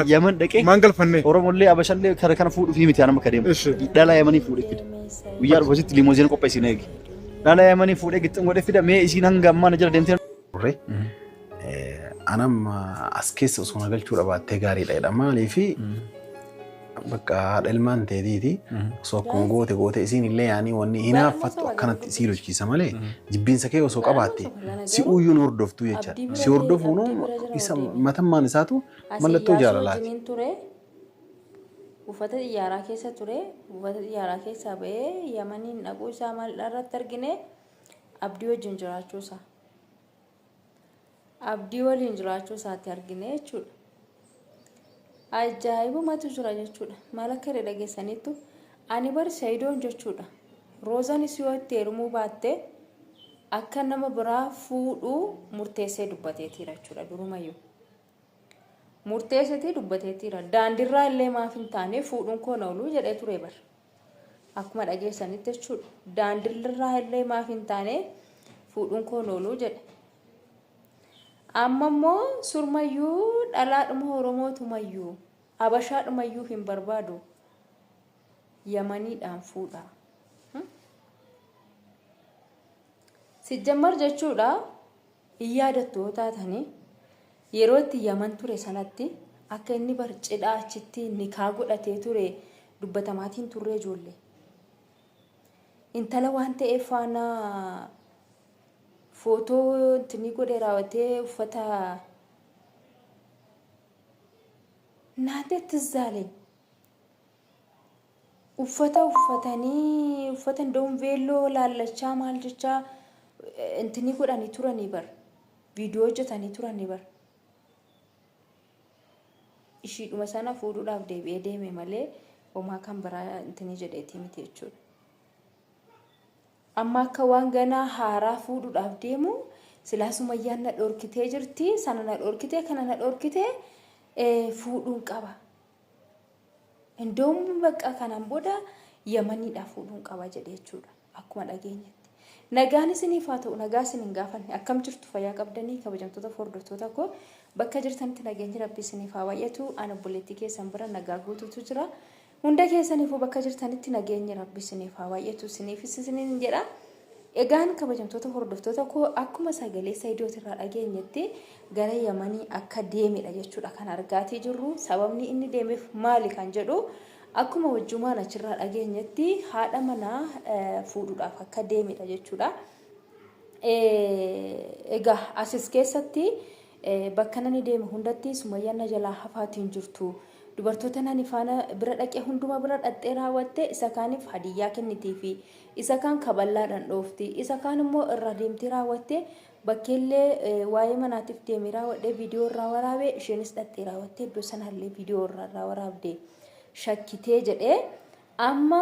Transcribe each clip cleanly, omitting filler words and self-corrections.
isaati. Yaman dhaqee Maan galfannee. Oromollee Abashallee kara kana fuudhuufii miti anama ka deemu. Ishi. Dhala Yamanii fuudhee fida. Guyyaa dhufu asitti liimoziina qopheessi na eegi. Dhala Yamanii fuudhee gixxin godhee fida mee isiin hanga ammaa na jala deemtee turre. Anam as keessa osoo na galchuu dhabaattee gaariidha jedha. Maaliif bakka haadha ilmaan teetiiti osoo akkuma goote goote isiin illee yaanii wanni hinaaffattu akkanatti isii lolchiisa malee jibbiinsa kee osoo qabaatte si uyyuu nu hordoftuu jechaadha. Si hordofuun isa matammaan isaatu mallattoo jaalalaati. Ture buufata xiyyaaraa keessa ture. Buufata xiyyaaraa keessaa ba'ee Yamaniin dhaquu isaa maal irratti argine? Abdii wajjin jiraachuu isaa. Abdii waliin jiraachuu isaatti argine jechuudha. Ajaa'ibumatu jira jechuudha. Maal akka jedhe dhageessaniittu ani bar Sayidoon jechuudha. Roozaanis yoo itti heerumuu baatte akka nama biraa fuudhuu murteessee dubbateetiira jechuudha durumayyuu. Murteesseetii dubbateetiira. Daandirraa illee maaf hin taane fuudhuun koo na ooluu jedhee ture bar. Akkuma dhageessanitti jechuudha. Daandirraa illee maaf hin taane fuudhuun koo na ooluu jedhe. Amma immoo surmayyuu dhalaadhuma Oromootumayyuu Abashaadhumayyuu hin barbaadu. Yamaniidhaan fuudha. Sijjammar jechuudha. Hin yaadattu yoo taatani yeroo itti Yaman ture sanatti akka inni bar cidha achitti nikaa godhatee ture dubbatamaatiin turree ijoollee. Intala waan ta'eef faana footoo intinii godhee raawwatee uffata naatee tizzaaleny. Uffata uffatanii uffata nda'uun veelloo laallachaa maal jechaa intinii godhanii turanii bar viidiyoo hojjetanii turanii bar. Ishiidhuma sana fuudhuudhaaf deebi'ee deeme malee homaa kan biraa intinii jedheetii miti jechuudha. Amma akka waan ganaa haaraa fuudhuudhaaf deemu silaa Sumayyaan na dhorkitee jirti sana na dhorkitee kana na dhorkitee fuudhuun qaba. Indoom bakka kanaan booda Yamaniidhaa fuudhuun qaba jedhe jechuudha. Akkuma dhageenyetti. Nagaan isiniif haa ta'u, nagaa isin hin gaafanne. Akkam jirtu, fayyaa qabdanii kabajamtoota fi hordoftoota koo? Bakka jirtanitti nageenyi Rabbii isiniif haa baay'atu. Ani obboleettii keessan bira nagaa guutuutu jira. Hunda keessaniifuu bakka jirtanitti nageenyi Rabbi isiniif haa baay'atu. Isiniifis isiniin jedha. Egaan kabajamtoota hordoftoota koo, akkuma sagalee Sayidoot irraa dhageenyetti gara Yamanii akka deemedha jechuudha kan argaatii jirru. Sababni inni deemeef maali kan jedhu akkuma wajjumaan achirraa dhageenyetti haadha manaa fuudhuudhaaf akka deemedha jechuudha. Egaa asis keessatti bakka nani deeme hundatti Sumayyaan na jalaa hafaatiin jirtu. Dubartoota nani faana bira dhaqee hunduma bira dhaqxee raawwatte isa kaaniif hadiyyaa kennitiifi. Isa kaan kaballaadhaan dhoofti. Isa kaan immoo irraa deemtee raawwattee bakkeellee waa'ee manaatiif deemee raawwadhee viidiyoo irraa waraabee isheenis dhaqxee raawwattee iddoo sanaallee viidiyoo irraa waraabde shakkitee jedhee amma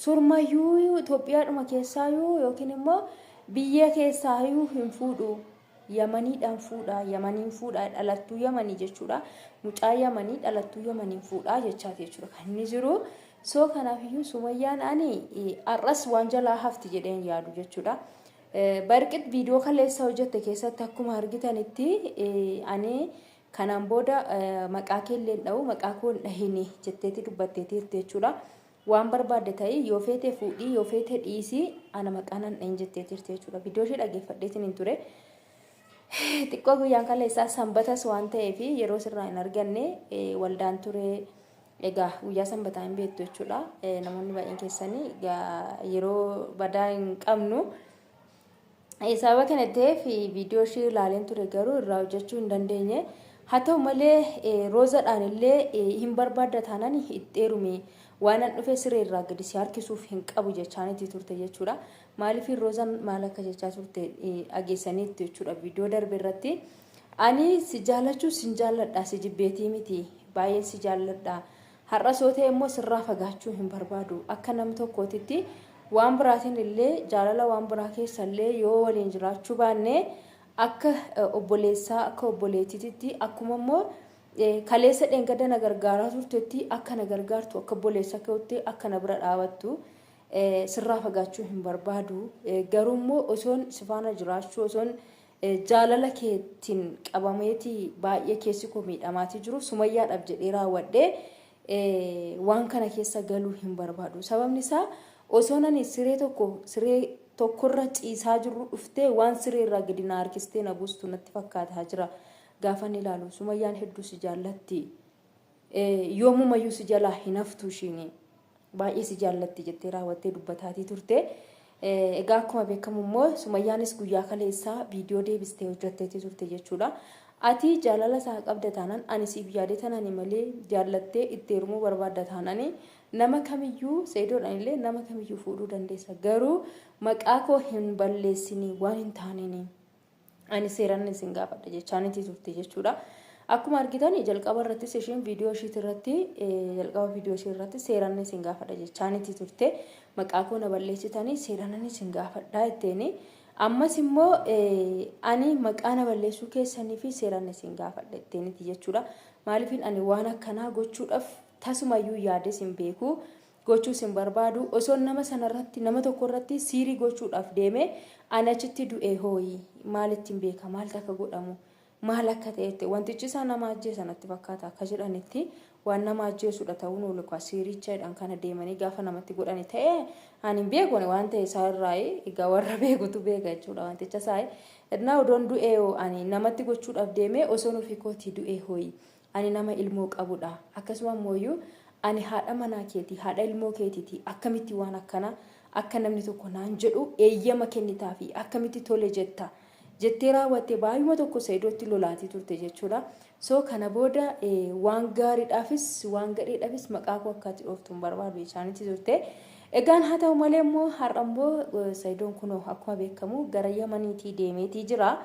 surmayyuu Itoophiyaadhuma keessaayyuu yookiin immoo biyya keessaayyuu hin fuudhu. Yamaniidhaan fuudha, Yamaniin fuudha, dhalattuu Yamanii jechuudha. Mucaa Yamanii dhalattuu Yamaniin fuudha jechaati jechuudha kan inni jiru. So kanaafiyyuu Sumayyaan ani har'as waan jalaa hafti jedheen yaadu jechuudha. Barqit viidiyoo kaleessa hojjette keessatti akkuma argitanitti ani kanaan booda maqaa kee illee hin dha'u, maqaa koo hin dhahini jetteeti dubbatteetiirti jechuudha. Waan barbaadde ta'i, yoo feete fuudhii, yoo feete dhiisii, ana maqaa nan dhahin jettee jirti jechuudha. Viidiyoo ishee dhaggeeffadheetiin hin ture. Xiqqoo guyyaan kaleessaa sanbatas waan ta'eef yeroo sirraa hin arganne, waldaan ture. Egaa guyyaa sanbataa hin beektu jechuudha. Namoonni baay'een keessanii yeroo badaa hin qabnu. Sababa kana ta'eef viidiyoo ishee ilaaleen ture garuu irraa hojjechuu hin dandeenye. Haa ta'u malee Roozadhaan illee hin barbaadda taanaan itti heerumi. Waan an dhufe siree irraa gadi si harkisuuf hin qabu jechaaniiti turte jechuudha. Maaliif Roozaan maal akka jechaa turte dhageessaniitti jechuudha viidiyoo darbe irratti. Ani si jaallachuu sin jaalladha, si jibbeetii miti, baay'een si jaalladha. Har'as yoo ta'e immoo sirraa fagaachuu hin barbaadu. Akka nam tokkootitti waan biraatiin illee jaalala waan biraa keessa illee yoo waliin jiraachuu baanne akka obboleessaa akka obboleettiitti akkuma immoo kaleessa dheengadda na gargaaraa turtetti akka na gargaartu akka obboleessa kootti akka na bira dhaabattu sirraa fagaachuu hin barbaadu. Garuu immoo osoon si faana jiraachuu osoon Jaalala keetiin qabameeti baay'ee keessi koo miidhamaatii jiru Sumayyaadhaaf jedhee raawwadhee waan kana keessa galuu hin barbaadu. Sababni isaa osoo nani siree tokko siree tokkorra ciisaa jirru dhuftee waan siree irraa gadi na harkistee na buustu natti fakkaataa jira. Gaafan ilaalu Sumayyaan hedduu si jaallatti. Yoomumayyuu si jalaa hin haftu ishiin. Baay'ee si jaallatti jettee raawwattee dubbataatii turte. Egaa akkuma beekamu immoo Sumayyaanis guyyaa kaleessaa viidiyoo deebistee hojjetteetii turte jechuudha. Ati jaalala isaa qabda taanaan ani siif yaadee tanani malee jaallattee itti heerumuu barbaadda taanani nama kamiyyuu Sa'idoodhaan illee nama kamiyyuu fuudhuu dandeessa. Garuu maqaa koo hin balleessinii waan hin taaneenii. Ani seeran isin gaafadha jechaanitii turte jechuudha. Akkuma argitan jalqaba irrattis isheen viidiyoo ishiit irratti jalqaba viidiyoo ishee irratti seeran isin gaafadha jechaanitii turte. Maqaa koo na balleessitanii seeran isin gaafadha jetteeni. Ammas immoo ani maqaa na balleessuu keessanii fi seeran isin gaafadha jetteeniti jechuudha. Maaliifin ani waan akkanaa gochuudhaaf tasumayyuu yaades hin beeku. Gochuus hin barbaadu. Osoon nama sanarratti nama tokkorratti siirii gochuudhaaf deeme ani achitti du'e hooyi maalittiin beeka maaltu akka godhamu maal akka ta'etti wantichi isaa nama ajjeesa natti fakkaata akka jedhanitti waan nama ajjeesudha ta'uun oolu kaa siiricha jedhan kana deemanii gaafa namatti godhani ta'e ani hin beeku ani waan ta'e isaa irraa egaa warra beekutu beeka jechuudha wanticha isaa innaa odoon du'e ani namatti gochuudhaaf deeme osoon ofii kootii du'e hooyi Ani nama ilmoo qabudha. Akkasuma immooyyuu ani haadha manaa keeti, haadha ilmoo keetiiti. Akkamitti waan akkana akka namni tokko naan jedhu eeyyama kennitaafi? Akkamitti tole jetta? Jettee raawwattee baay'uma tokko Sa'idootti lolaatii turte jechuudha. So kana booda waan gaariidhaafis waan gadheedhaafis maqaa koo akka ati dhooftu hin barbaadu jechaanitti turte. Egaan haa ta'u malee immoo har'a immoo Sa'idoon kunoo akkuma beekamu gara Yamaniitii deemeetii jira.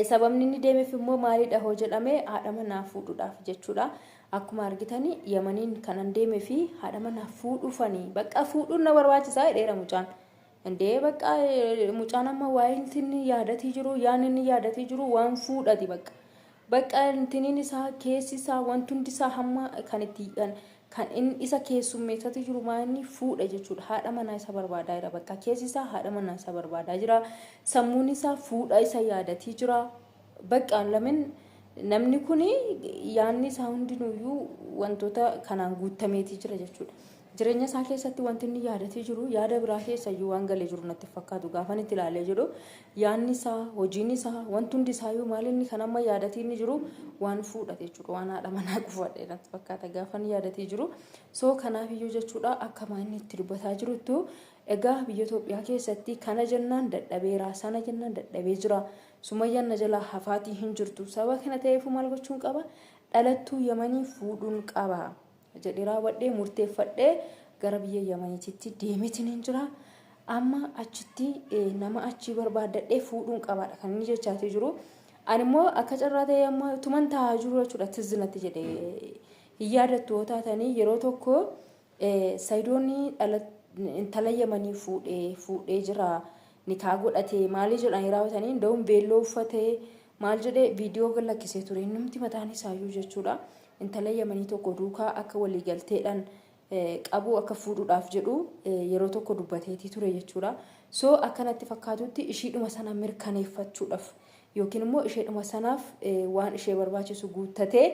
Sababni inni deemeef immoo maalidha hoo jedhame haadha manaa fuudhuudhaaf jechuudha. Akkuma argitani Yamaniin kanan deemee fi haadha manaa fuudhuufani bakka fuudhuun na barbaachisaa jedheera mucaan. Indee bakka mucaan amma waa'ee inni yaadatii jiru yaanni inni yaadatii jiru waan fuudhati bakka. Bakka intiniin isaa keessi isaa wanti hundi isaa hamma kan itti kan inni isa keessummeessati jiru maa inni fuudha jechuudha. Haadha manaa isa barbaadaa jira. Bakka keessi isaa haadha manaa isa barbaadaa jira. Sammuun isaa fuudha isa yaadatii jira. Bakka lamin namni kun yaadni isaa hundinuyyuu wantoota kanaan guutameetii jira jechuudha. Jireenya isaa keessatti wanti inni yaadatii jiru yaada biraa keessa iyyuu waan galee jiru natti fakkaatu gaafan itti ilaalee jedhu yaadni isaa hojiin isaa wanti hundi isaayyuu maal inni kan amma yaadatii inni jiru waan fuudhate jechuudha waan haadha manaa qufadhe natti fakkaata gaafan yaadatii jiru. So kanaaf iyyuu jechuudha akka inni itti dubbataa jiruttu egaa biyya Itoophiyaa keessatti kana jennaan dadhabeera sana jennaan dadhabee jira. Sumayyaan na jalaa hafaatii hin jirtu sababa kana ta'eefuu maal gochuun qaba dhalattuu Yamanii fuudhuun qaba. jedhee raawwadhee murteeffadhee gara biyya Yamaniititti deemeetiin hin jira. Amma achitti nama achii barbaaddadhee fuudhuun qabaadha kan inni jechaatii jiru. Ani immoo akka carraa ta'ee amma tuman taa'aa jiru jechuudha tizzi natti jedhe. Hin yaadattu yoo taatanii yeroo tokko Sayidoonni intala Yamanii fuudhee fuudhee jira. Nikaa godhatee maalii jedhanii raawwatanii nda'uun beelloo uffatee maal jedhee viidiyoo gad lakkisee ture innumti mataan isaayyuu jechuudha. Intala Yamanii tokko duukaa akka walii galteedhaan qabuu akka fuudhuudhaaf jedhu yeroo tokko dubbateetii ture jechuudha. So akka natti fakkaatutti ishiidhuma sana mirkaneeffachuudhaaf yookiin immoo isheedhuma sanaaf waan ishee barbaachisu guuttatee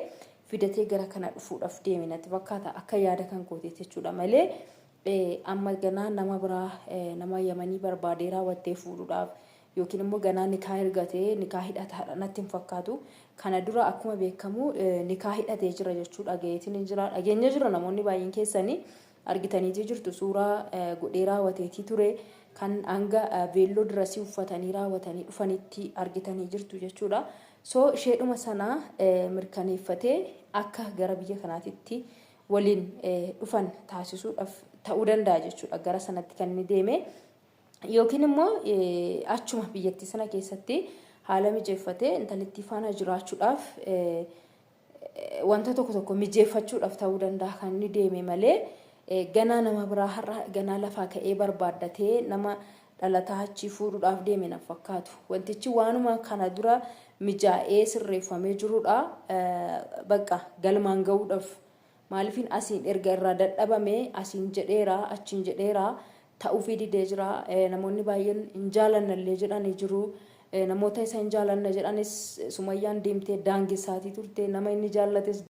fidatee gara kana dhufuudhaaf deeme natti fakkaata akka yaada kan kooteetti jechuudha malee amma ganaa nama biraa nama Yamanii barbaadee raawwattee fuudhuudhaaf yookiin immoo ganaa nikaa ergatee nikaa hidhataadha natti hin fakkaatu. Kana dura akkuma beekamu nikaa hidhatee jira jechuu dhagayeetiin hin jira. Dhageenya jira namoonni baay'een keessanii argitaniitii jirtu suuraa godhee raawwateetii ture kan hanga veelloo dirasii uffatanii raawwatanii dhufanitti argitanii jirtu jechuudha. So isheedhuma sana mirkaneeffatee akka gara biyya kanaatitti waliin dhufan taasisuudhaaf ta'uu danda'a jechuudha. Gara sanatti kan inni deeme. Yookiin immoo achuma biyyattii sana keessatti haala mijeeffatee intalittii faana jiraachuudhaaf wanta tokko tokko mijeeffachuudhaaf ta'uu danda'a kan inni deeme malee ganaa nama biraa har'a ganaa lafaa ka'ee barbaaddatee nama dhalataa achii fuudhuudhaaf deeme na fakkaatu. Wantichi waanuma kana dura mijaa'ee sirreeffamee jirudha. Bakka galmaan ga'uudhaaf Maaliifin asiin erga irraa dadhabame asiin jedheera achiin jedheera ta'uufii didee jira. Namoonni baay'een hin jaalannallee jedhanii jiru. Namoota isa hin jaalanna jedhanis Sumayyaan deemtee daangessaatii turte, nama inni jaallates.